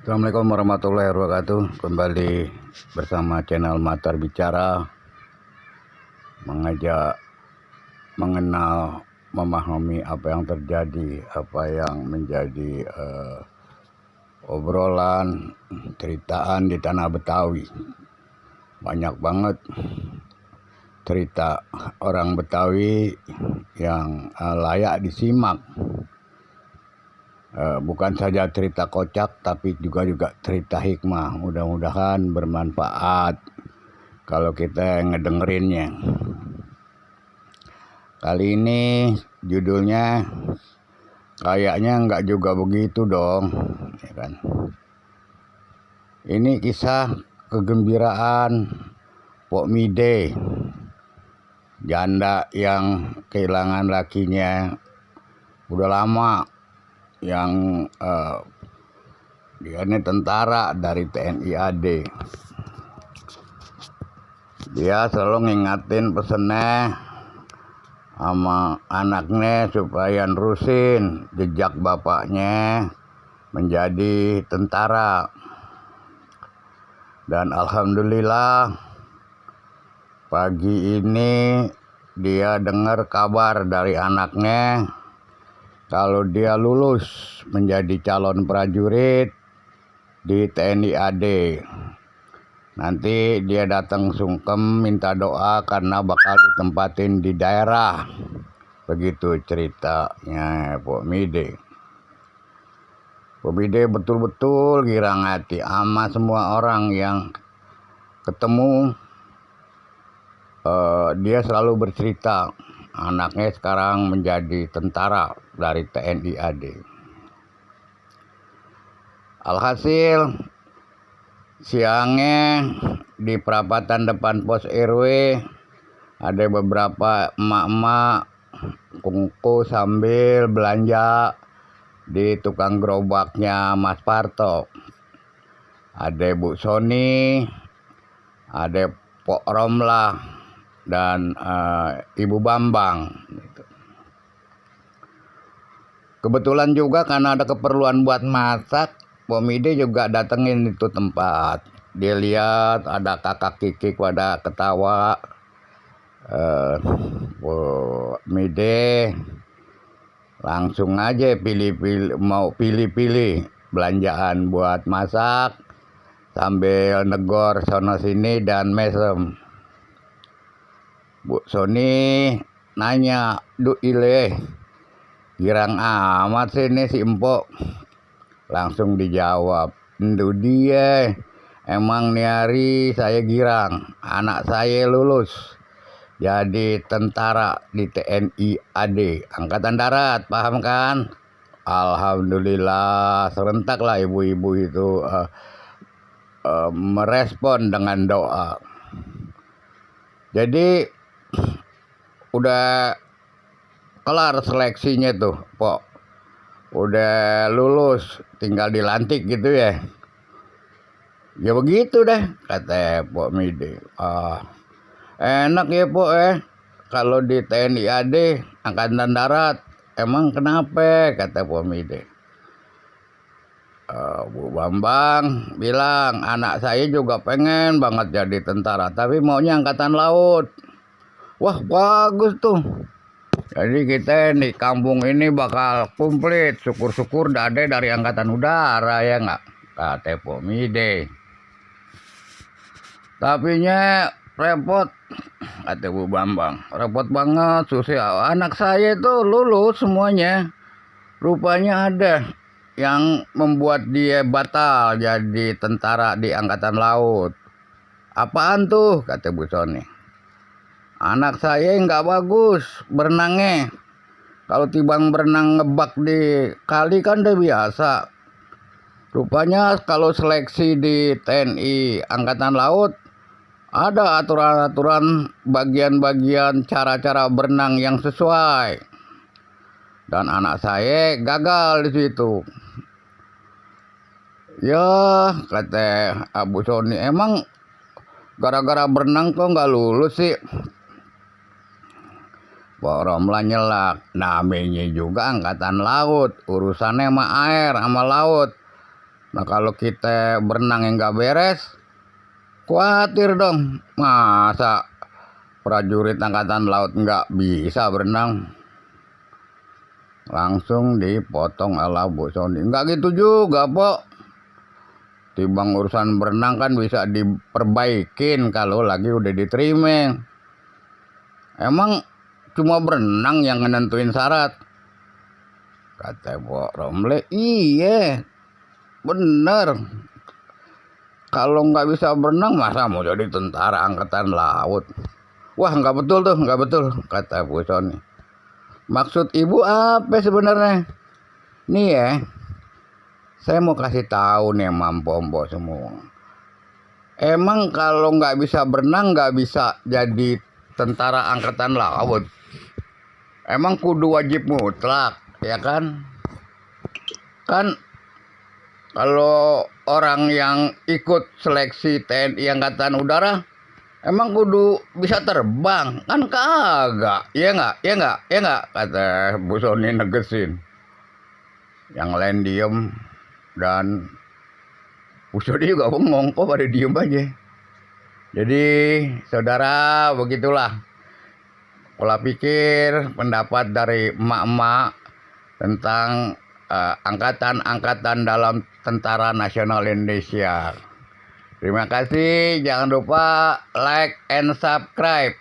Assalamualaikum warahmatullahi wabarakatuh. Kembali bersama channel Matar Bicara, mengajak mengenal, memahami apa yang terjadi, apa yang menjadi obrolan, ceritaan di tanah Betawi. Banyak banget cerita orang Betawi yang layak disimak. Bukan saja cerita kocak, tapi juga cerita hikmah. Mudah-mudahan bermanfaat kalau kita ngedengerinnya. Kali ini judulnya kayaknya nggak juga begitu dong, ya kan? Ini kisah kegembiraan Pok Mide, janda yang kehilangan lakinya udah lama, yang dia ini tentara dari TNI AD. Dia selalu ngingatin pesennya sama anaknya supaya nerusin jejak bapaknya menjadi tentara. Dan alhamdulillah pagi ini dia dengar kabar dari anaknya kalau dia lulus menjadi calon prajurit di TNI AD. Nanti dia datang sungkem minta doa karena bakal ditempatin di daerah. Begitu ceritanya Pok Mide. Pok Mide betul-betul girang hati sama semua orang yang ketemu. Dia selalu bercerita anaknya sekarang menjadi tentara dari TNI AD. Alhasil siangnya di perapatan depan pos RW ada beberapa emak-emak kungku sambil belanja di tukang gerobaknya Mas Parto. Ada Bu Soni, ada Pok Romlah, dan Ibu Bambang. Kebetulan juga karena ada keperluan buat masak, Pok Mide juga datengin itu tempat. Dia lihat ada kakak Kiki pada ketawa. Pok Mide langsung aja mau pilih-pilih belanjaan buat masak sambil negor sono sini dan mesem. Bu Soni nanya, "Duh ile, girang amat sih ini si Empok." Langsung dijawab, "Ndu dia, emang nih hari saya girang, anak saya lulus jadi tentara di TNI AD, Angkatan Darat, paham kan?" Alhamdulillah, serentak lah ibu-ibu itu merespon dengan doa. Jadi udah kelar seleksinya tuh, Pok. Udah lulus, tinggal dilantik gitu ya. Ya begitu deh, kata Pok Mide. Enak ya Pok kalau di TNI AD, Angkatan Darat. Emang kenapa? Kata Pok Mide. Bu Bambang bilang, anak saya juga pengen banget jadi tentara, tapi maunya Angkatan Laut. Wah, bagus tuh. Jadi kita di kampung ini bakal komplit. Syukur-syukur ada dari Angkatan Udara, ya nggak? Kata Pok Mide. Tapinya repot, kata Bu Bambang. Repot banget, susah. Anak saya itu lulus semuanya. Rupanya ada yang membuat dia batal jadi tentara di Angkatan Laut. Apaan tuh? Kata Bu Soni. Anak saya nggak bagus berenangnya. Kalau tibang berenang ngebak di kali kan udah biasa. Rupanya kalau seleksi di TNI Angkatan Laut ada aturan-aturan bagian-bagian cara-cara berenang yang sesuai. Dan anak saya gagal di situ. Ya, kata Abu Soni, emang gara-gara berenang kok nggak lulus sih? Pok Romlah nyelak, namanya juga Angkatan Laut, urusannya sama air sama laut. Nah kalau kita berenang yang nggak beres, khawatir dong. Masa prajurit angkatan laut nggak bisa berenang, langsung dipotong ala Bu Sony. Nggak gitu juga, Pok. Timbang urusan berenang kan bisa diperbaikin kalau lagi udah diterima. Emang cuma berenang yang nentuin syarat? Kata Pok Romle, iya bener. Kalau nggak bisa berenang masa mau jadi tentara angkatan laut? Wah nggak betul tuh, nggak betul, kata Bu Sony. Maksud ibu apa sebenarnya? Nih ya, saya mau kasih tahu nih Mampo-Mampo semua. Emang kalau nggak bisa berenang nggak bisa jadi tentara angkatan laut. Emang kudu wajib mutlak, ya kan? Kan kalau orang yang ikut seleksi TNI Angkatan Udara, emang kudu bisa terbang? Kan kagak, ya nggak, ya nggak, ya nggak, kata Bu Sony negesin. Yang lain diem, dan Bu Sony juga bengong, kok pada diem aja. Jadi saudara, begitulah pola pikir, pendapat dari emak-emak tentang angkatan-angkatan dalam Tentara Nasional Indonesia. Terima kasih, jangan lupa like and subscribe.